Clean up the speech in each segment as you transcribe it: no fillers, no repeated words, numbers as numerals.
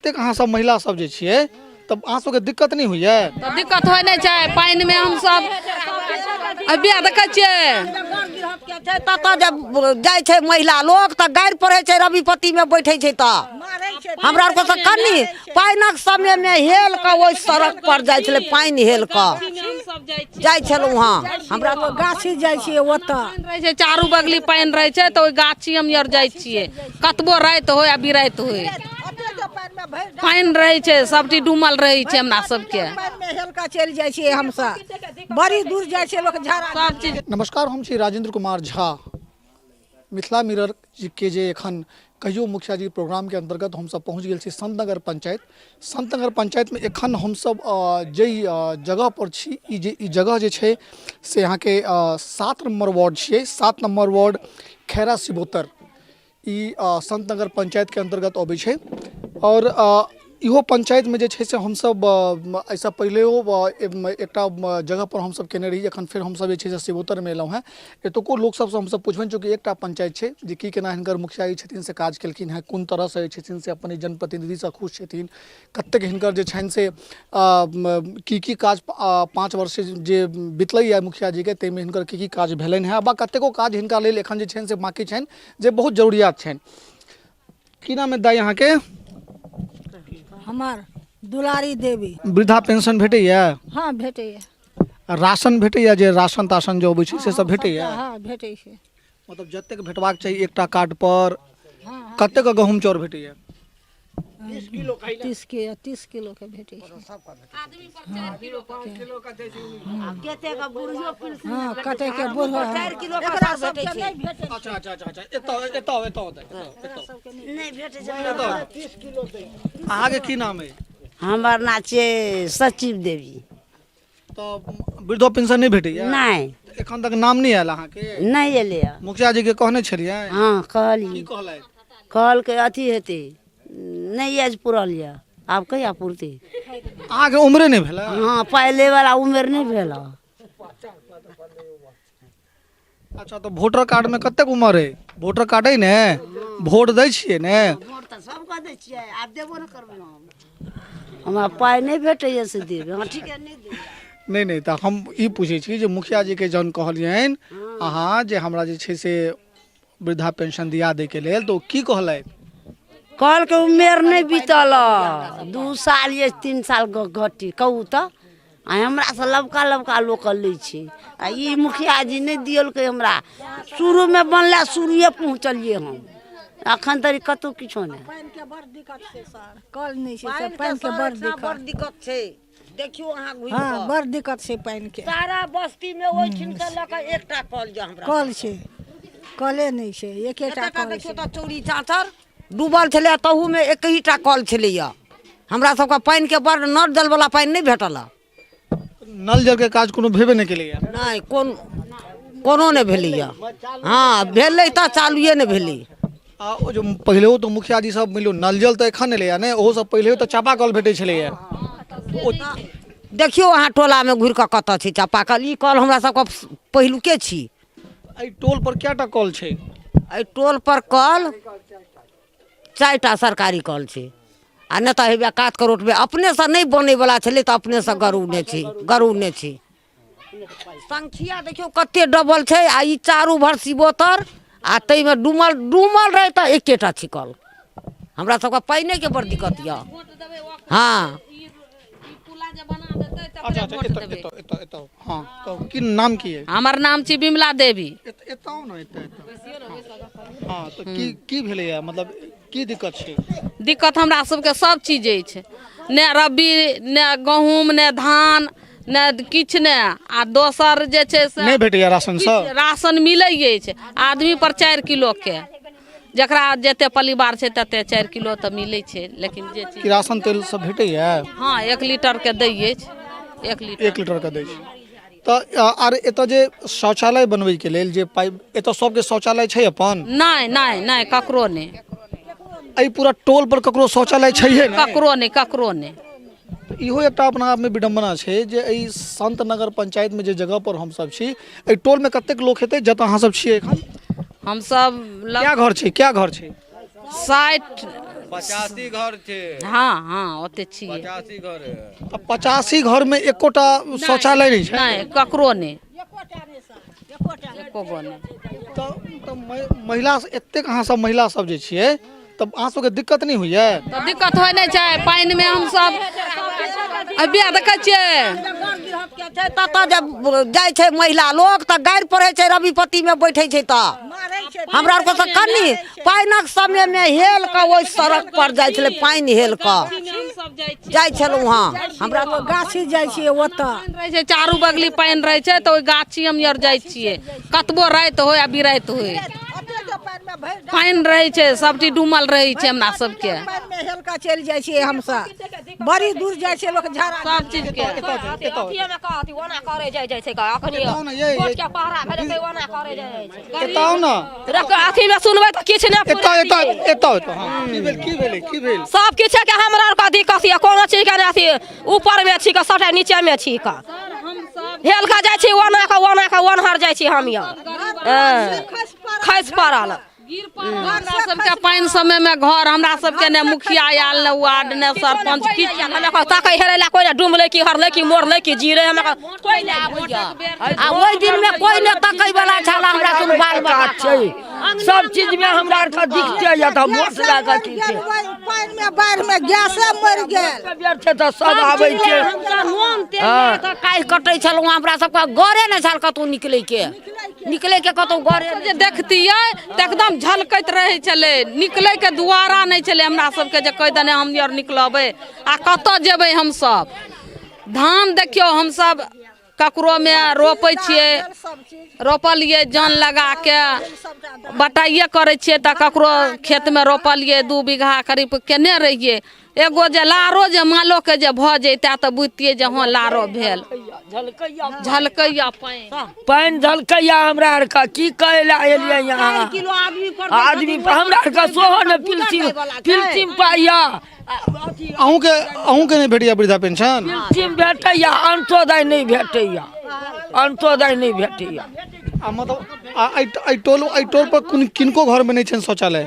एतेक अहाँ सब महिला सब जे छियै तब अहाँ सबके दिक्कत नहि होइए? तऽ दिक्कत होइ नहि छै पानिमे। हमसब अभी देखै छियै, ततऽ जब जाइ छै महिला लोक तऽ गारि पढ़ै छै, रविपतिमे बैठै छै। तऽ हमरा आरके तऽ कनि पानिक समयमे हेल कऽ ओहि सड़क पर जाइ छलै, पानि हेल कऽ जाइ छलहुँ हँ हमरा। तऽ गाछी जाइ छियै ओतऽ पानि रहै छै, चारू बगली पानि रहै छै, तऽ ओहि गाछी हम आर जाइ छियै। कतबो राति होय आ बिराति होय, पानि रहै छै, सबटी डूमल रहै छै हमरा सबके। पानिमे हेल कऽ चलि जाइ छियै हमसब, बड़ी दूर जाइ छियै, लोक झाड़ा सब चीज। नमस्कार, हम छी राजेंद्र कुमार झा। मिथिला मिरर के जे एखन कहियो मुखिया जी प्रोग्राम के अंतर्गत हमसब पहुँच गेल छी संतनगर पंचायत। संतनगर पंचायत में एखन हमसब जाहि जगह पर छी, ई जे ई जगह जे छै से अहाँके 7 नंबर वार्ड छियै। 7 नंबर वार्ड खैरा सिबोतर, ई संतनगर पंचायत के अंतर्गत अबै छै। और इहो पंचायत में जे छै से हमसब एहिसँ पहिलेओ एकटा जगह पर हमसब केने रही। एखन फेर हमसब जे छै से शिवोत्तर में एलहुँ हेँ। एतुको लोक सबसँ हमसब पुछबनि, चूँकि एकटा पंचायत छै, जे की केना हिनकर मुखिया जी छथिन से काज केलखिन हेँ, कोन तरहसँ जे छथिन से अपन जनप्रतिनिधिसँ खुश छथिन, कतेक हिनकर जे छनि से की की काज 5 वर्ष जे बितलैए मुखिया जीके ताहिमे हिनकर की की काज भेलनि हेँ, वा कतेको काज हिनका लेल एखन जे छनि से बाँकी छनि जे बहुत जरूरियात छनि। की नाम है दाइ अहाँके? हमर दुलारी देवी। वृद्धा पेंशन भेटैए? हँ, भेटैए। राशन भेटैए? जे राशन ताशन जे अबै छै से सब भेटैए? हँ, भेटै छै। मतलब जतेक भेटबाक चाही एकटा कार्ड पर, कतेक गहूँम चाउर भेटैए? 30 के 30 किलो के भेटै छै। हँ, कतेक के बूढ़ो एकरा सबके नहि भेटै। अच्छा अच्छा अच्छा अच्छा, एतऽ एतऽ एतऽ एतऽ नहि भेटै छै। अहाँके की नाम अइ? हमर नाम छियै सचिव देवी। तऽ वृद्धो पेंशन नहि भेटैया? नहि। एखन तक नाम नहि आयल अहाँके? नहि एलैए। मुखिया जी के कहने छलियै? हँ, कहलियै। की कहलथि? कहलकै अथी हेतै, नहि आज पुरल यऽ, आब कहिया पुरतै? अहाँके उम्रे नहि भेलै? हँ, पहिलेवला उमेर नहि भेल। अच्छा, तऽ वोटर कार्डमे कतेक उमर अइ? वोटर कार्ड अइ ने? वोट दै छियै ने? वोट तऽ सबके दै छियै, आब देबो ने करबै हम। हमरा पाइ नहि भेटैए से देबै? हँ, ठीक है, नहि देबै। नहि नहि, तऽ हम ई पूछै छी जे मुखिया जीके जहन कहलियनि अहाँ जे हमरा जे छै से वृद्धा पेंशन दिया दैके लेल, तऽ ओ की कहलथि? कहलकै उमेर नहि बीतल हँ, 2 साल या 3 साल घटी कहू तऽ। आ हमरा से लबका लबका लोक लै छै, आ ई मुखिया जी नहि दियलकै हमरा। शुरूमे बनला, शुरुए पहुँचलियै हम, एखन धरि कतहु किछो नहि। पानिके बड़ दिक्कत छै सर, कल नहि छै सर, पानिके बड़ दिक्कत, बड़ दिक्कत छै। देखियौ अहाँ घुरि हँ कऽ। बड़ दिक्कत छै पानिके। सारा बस्तीमे ओहिठिन से लऽ कऽ एकटा कल जे हमरा कल छै, कले नहि छै, एकेटा एतेटा कल देखियौ छै। तऽ चौरी चाँचर डूबल छलैए, तहूमे एकहिटा कल छलैए। हमरा सबके पानिके बड़, नल जलवला पानि नहि भेटल। नल जलके काज कोनो भेबे नहि केलैए? नहि, कोन कोनो नहि भेलैए। हँ, भेलै तऽ चालुए नहि भेलै। आ ओ जो पहिलेओ तऽ मुखिया जी सब मिलो नल जल तऽ एखन एलैए ने, ओहो सब पहिलेओ तऽ चापाकल भेटै छलैए। ओ देखियौ अहाँ टोलामे घुरि कऽ कतऽ छै चापाकल? ई कल हमरा सबके पहिलुके छी। एहि टोल पर कएटा कल छै? एहि टोल पर कल 4टा सरकारी कल छै, आ नहि तऽ हेबे कात करोटमे अपनेसँ नहि बनैवला छलै तऽ अपनेसँ गड़ौने छै, गड़ौने छै। संख्या देखियौ कते डबल छै, आ ई चारू भर सिबोतर आ ताहिमे डूमल डूमल रहै तऽ एकेटा छै कल। हमरा सबके पानिके बड़ दिक्कत यऽ। हँ। अच्छा अच्छा, एतऽ एतऽ एतऽ एतऽ। हँ, कहू, की नाम की अइ? हमर नाम छी बिमला देवी। एतऽ आउ ने, एतऽ एतऽ। हँ, तऽ की की भेलैए, मतलब की दिक्कत छै? दिक्कत हमरा सबके सब चीज अछि, ने रबी, ने गहूँम, ने धान, ने किछु ने। आ दोसर जे छै से नहि भेटैया राशन सब? राशन मिलै अछि आदमी पर 4 किलोके, जकरा जते परिवार छै तते 4 किलो तऽ मिलै छै, लेकिन जे चीज किरासन तेल सब भेटैया? हँ, 1 लीटरके दै अछि, 1 लीटर। 1 लीटरके दै छै। तऽ आर एतऽ जे शौचालय बनबैके लेल जे पाइप, एतऽ सबके शौचालय छै अपन? नहि नहि नहि, ककरो नहि। एहि पूरा टोल पर ककरो शौचालय छैहे नहि? ककरो नहि, ककरो नहि। इहो एकटा अपना आपमे विडम्बना छै जे एहि संत नगर पंचायतमे जे जगह पर हमसब छी, एहि टोलमे कतेक लोक हेतै जतऽ अहाँ सब छियै एखन? हमसब क्या घर छै, क्या घर छै? 60 85 घर छै। हँ हँ, ओते छियै। 85 घर है। तऽ 85 घरमे एकोटा शौचालय नहि छै? नहि, ककरो नहि, एको गो नहि। तऽ महिला एतेक, अहाँ सब महिला सब जे छियै, तऽ अहाँ सबके दिक्कत नहि होइया? तऽ दिक्कत होइ नहि छै। पानिमे हमसब अभी देखै छियै। ततऽ जब जाइ छै महिला लोक तऽ गारि पढ़ै छै, रविपतिमे बैठै छै। तऽ हमरा आरके तऽ कनि पानिक समयमे हेल कऽ ओहि सड़क पर जाइ छलै, पानि हेल कऽ जाइ छलहुँ हँ हमरा। गाछी जाइ छियै ओतऽ। पानि रहै छै, चारू बगली पानि रहै छै, तऽ ओहि गाछी हम आर जाइ छियै। कतबो राति होय आ बिराति होय, पानि रहै छै, सबटी डूमल रहै छै हमरा सबके। पानिमे हेल कऽ चलि जाइ छियै हमसब, बड़ी दूर जाइ छियै, लोक झाड़ा सब चीजके। अथिएमे कहत ओना करे जाइ जाइ छै अखनी। एतऽ आउ ने, ये। कोर्ट के पहरा भेलै तऽ ओना करे जाइ छै। एतऽ आउ ने। रख, अथीमे सुनबै तऽ किछु नहि। एतऽ, एतऽ, एतऽ, एतऽ। हँ, की भेल? की भेलै? की भेल? सब किछु के हमरा आरके दिक्कत यऽ, कोनो चीजके नहि। अथी ऊपरमे छी कऽ, सबटा नीचेमे छी कऽ, हेल कऽ जाइ छी ओना कऽ, ओना कऽ ओनहर जाइ छी हम यऽ। खसि पड़ल। हमरा सबके पानि समयमे घर, हमरा सबके ने मुखिया आयल, ने वार्ड, ने सरपंच, किछु। हमरा ताकै हेरै लए कोइ नहि। डुमलै कि हरलै कि मरलै कि जीरै, हमरा कोइ नहि आबैया। आ ओहि दिनमे कोइ नहि तकै वाला छल हमरा कोनो बाल बच्चा छै। सब चीजमे हमरा आरके दिक्कते यऽ, तऽ वोट लए कऽ की छै? पानिमे बाढ़िमे गैसे मरि गेल। बेर छै तऽ सब आबै छै। नून तेल लए कऽ काहि कटै छलहुँ। हमरा सबके गरे नहि छल कतहु निकलैके, निकलैके कतहु गरे जे देखतियै तऽ एकदम झलकैत रहै छलै। निकलैके दुआरा नहि छलै हमरा सबके जे कहि देने हम आर निकलबै आ कतऽ जेबै हमसब। धान देखियौ, हमसब ककरोमे रोपै छियै, रोपलियै जन लगाके, बटाइए करै छियै, तऽ ककरो खेतमे रोपलियै, 2 बीघा करीब केने रहियै। एगो जे लारो जे मालोके जे भऽ जैतै तऽ बुझतियै जे हँ, लारो भेल। झलकैया पानि। पानि झलकैया। हमरा आरके की कहै लए एलियै यहाँ? किलो आदमी पर। आदमी पर हमरा आरके सोहो ने पिलसिम, पिलसिम पाइया। अहूँके अहूँके नहि भेटैया वृद्धा पेंशन? पिलसिम भेटैया, अंत्योदय नहि भेटैया, अंत्योदय नहि भेटैया। आ मतलब आ एहि एहि टोल एहि टोल पर कोन किनको घरमे नहि छनि शौचालय?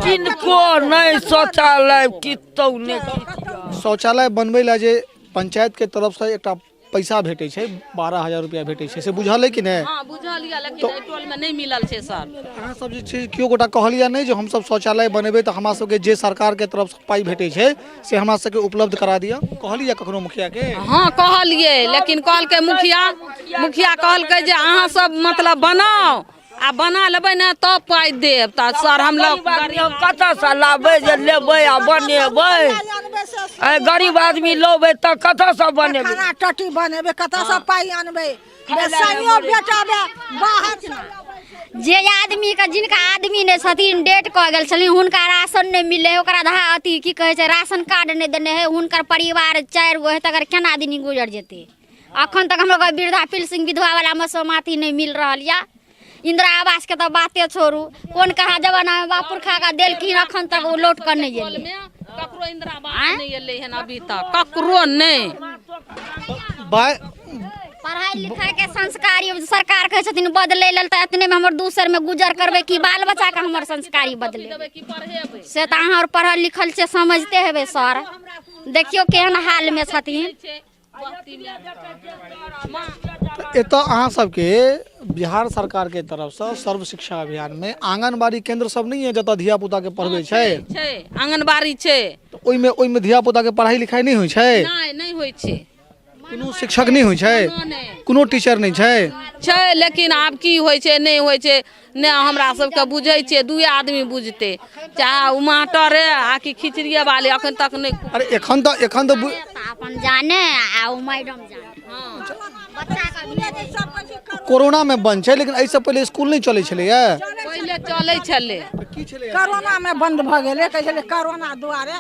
किनको नहि शौचालय, कितौ नहि। शौचालय बनबै लए जे पंचायतके तरफसँ एकटा पैसा भेटै छै, 12,000 रुपया भेटै छै, से बुझल अइ कि नहि? हँ, बुझल यऽ, लेकिन एहि टोलमे नहि मिलल छै सर। अहाँ सब जे छै, केओ गोटा कहलियै नहि जे हमसब शौचालय बनेबै तऽ हमरा सबके जे सरकारके तरफसँ पाइ भेटै छै से हमरा सबके उपलब्ध करा दिअ? कहलियै कखनो मुखियाके? हँ, कहलियै, लेकिन कहलकै मुखिया, मुखिया कहलकै जे अहाँ सब मतलब बनाउ आ बना लेबै ने तब पाइ देब। तऽ सर, हम लोग गरीब आदमी हम कतऽसँ लाबै जे लेबै आ बनेबै? आइ गरीब आदमी लेबै तऽ कतऽसँ बनेबै? खाना टट्टी बनेबै, कतऽसँ पाइ आनबै? सैनियो बेटा बे बाहर। जे आदमीके, जिनका आदमी नहि छथिन, डेट कऽ गेल छथिन, हुनका राशन नहि मिलै हइ। ओकरा आधा अथी की कहै छै, राशन कार्ड नहि देने हइ। हुनकर परिवार चारि गो हइ, तकर केना दिन गुजर जेतै? अखन तक हमरा वृद्धा पेंशन, विधवावलामे सब अथी नहि मिल रहल यऽ। इंदिरा आवासके तऽ बाते छोड़ू, कोन कहाँ जमानामे बाप पुरखाके देलखिन, अखन तक ओ लौट कऽ नहि एलै। टोलमे ककरो इंदिरा आवास नहि एलै हन अभी तक, ककरो नहि। बाय। पढ़ाइ लिखाइके संस्कारी सरकार कहै छथिन बदलै लेल, तऽ एतनेमे हमर दूसरमे गुजर करबै कि बाल बच्चाके हमर संस्कारी बदलेबै? की पढ़ेबै? से तऽ अहाँ आओर पढ़ल लिखल छियै, समझते हेबै सर। देखियौ केहन हालमे छथिन। एतऽ अहाँ सबके बिहार सरकारके तरफसँ सर्व शिक्षा अभियानमे आंगनबाड़ी केंद्र सब नहि यऽ, जतऽ धिया पुताके पढ़बै छै? छै, आंगनबाड़ी छै। तऽ ओहिमे ओहिमे धिया पुताके पढ़ाइ लिखाइ नहि होइ छै? नहि, नहि होइ छै। कोनो शिक्षक नहि होइ छै? कोनो नहि। कोनो टीचर नहि छै? छै, लेकिन आब की होइ छै, नहि होइ छै नहि, हमरा सबके बुझै छियै, दुए आदमी बुझतै, चाहे ओ मास्टरे आ कि खिचड़िए वाले, अखन तक नहि। अरे, एखन तऽ तऽ अपन जाने आ ओ मैडम जाने बच्चाके। कोरोनामे बंद छै, लेकिन एहिसँ पहिले स्कूल नहि चलै छलैया? पहिले चलै छलै। की छलैया? कोरोनामे बंद भऽ गेलै, कहै छलै कोरोना दुआरे।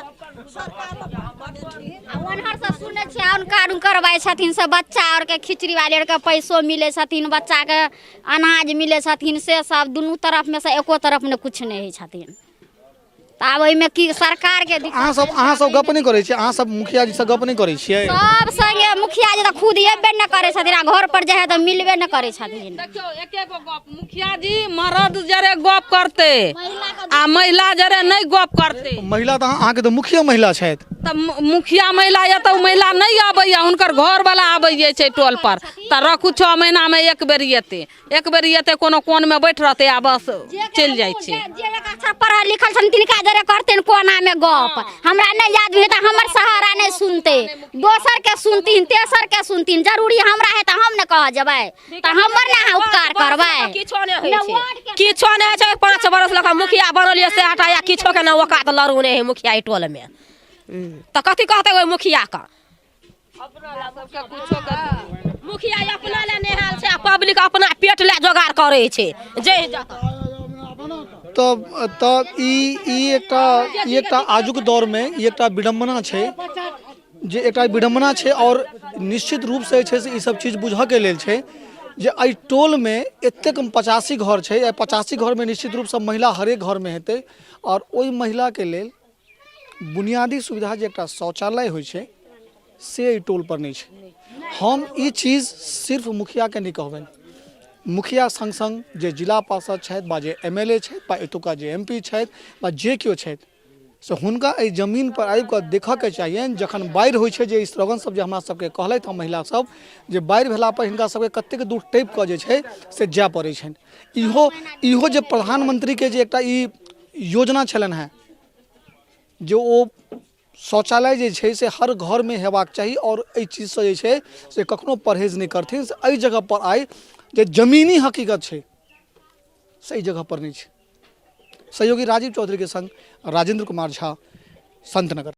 आ ओनहरसँ सुनै छियै हुनका करबै छथिन से बच्चा आरके, खिचड़ी वाले आरके पैसो मिलै छथिन, बच्चाके अनाज मिलै छथिन। से सब दुनू तरफमे से एको तरफ ने किछु नहि होइ छथिन। तऽ आब एहिमे की सरकारके दिक्कत। अहाँ सब गप नहि करै छियै? अहाँ सब मुखिया जी से गप नहि करै छियै? सब संगे मुखिया जी तऽ खुद एबे नहि करै छथिन आ घर पर जे है तऽ मिलबे नहि करै छथिन। देखियौ, एके गो गप, मुखिया जी मरद जरे गप करते आ महिला जरे नहि गप करते। महिला तऽ अहाँके तऽ मुखिया महिला छथि। तऽ मुखिया महिला यऽ तऽ ओ महिला नहि आबैया, हुनकर घरवला आबै छै टोल पर। तऽ रखू, 6 महीनामे एक बेर एतै, एक बेर एतै, कोनो कोनमे बैठ रहतै आ बस चलि जाइ छै। जे जे एक अक्षर पढ़ल लिखल छथिन तिनका जरे करतेन कोनामे गप। हमरा नहि याद भेल तऽ हमर सहारा नहि सुनते, दोसर के सुनथिन, तेसर के सुनथिन। जरूरी हमरा है तऽ हम ने कह जेबै तऽ हमर ने अहाँ उपकार करबै? किछो नहि होइ छै, किछो नहि होइ छै। 5 बरस लऽ कऽ मुखिया बनल से हटाया, किछो के ने औकात लड़ू नहि है मुखिया एहि टोलमे, तऽ कथी कहतै ओहि मुखिया के? मुखिया अपना लए नेहाल छै आ पब्लिक अपना पेट लए जोगाड़ करै छै जे तऽ ई ई एकटा ई एकटा आजुक दौरमे ई एकटा विडम्बना छै, जे एकटा विडम्बना छै आओर निश्चित रूपसँ जे छै से ई सब चीज बुझऽके लेल छै जे एहि टोलमे एतेक 85 घर छै। एहि 85 घरमे निश्चित रूपसँ महिला हरेक घरमे हेतै आओर ओहि महिलाके लेल बुनियादी सुविधा जे एकटा शौचालय होइ छै से एहि टोल पर नहि छै। हम ई चीज सिर्फ मुखियाके नहि कहबनि, मुखिया सङ्ग सङ्ग जे जिला पार्षद छथि बा जे एम एल ए छथि बा एतुका जे एम पी छथि बा जे केओ छथि, से हुनका एहि जमीन पर आबि कऽ देखऽके चाहियनि। जखन बाढ़ि होइ छै, जे स्लोगन सब जे हमरा सबके कहलथि हँ महिला सब, जे बाढ़ि भेला पर हिनका सबके कतेक दूर टपि कऽ जे छै से जाय पड़ै छनि। इहो इहो जे प्रधानमंत्रीके जे एकटा ई योजना छलनि हेँ जे ओ शौचालय जे छै से हर घरमे हेबाक चाही आओर एहि चीजसँ जे छै से कखनो परहेज नहि करथिन, से एहि जगहपर आइ जे जमीनी हकीकत छै से एहि जगहपर नहि छै। सहयोगी राजीव चौधरीके संग राजेंद्र कुमार झा, संतनगर।